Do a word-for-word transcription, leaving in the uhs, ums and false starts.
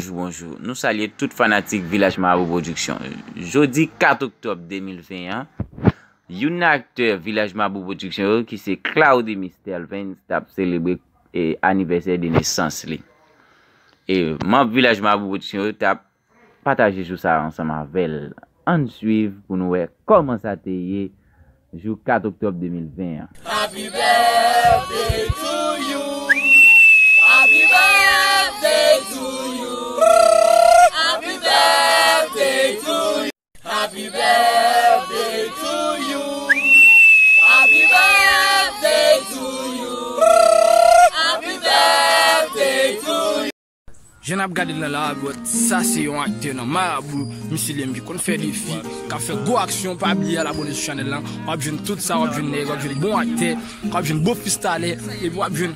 Bonjou, bonjou. Nou salye tout fanatik Vilaj Mabou Production. Jodi kat oktòb de mil ven an, youn nan aktè Vilaj Mabou Production yo, ki se Claudy Mister Vens, t ap selebre, e, anivèsè de nesans li. E manm Vilaj Mabou Production yo t ap pataje jou sa a ansanm avè l. Ann swiv pou nou wè kòman sa te ye jou kat oktòb de mil ven an. Happy birthday to you. Happy birthday to you. Happy birthday to you. Happy birthday to you. Happy birthday to you. Happy birthday to you. Jan n ap gade l la, la, bro, sa se yon aktè nan Marabou, misye li menm ki konn fè defi, k ap fè gwo aksyon, pa bliye al abòne sou chanèl lan, w ap jwenn tout sa, w ap jwenn nèg, w ap jwenn bon aktè, w ap jwenn bon fistalè, epi w ap jwenn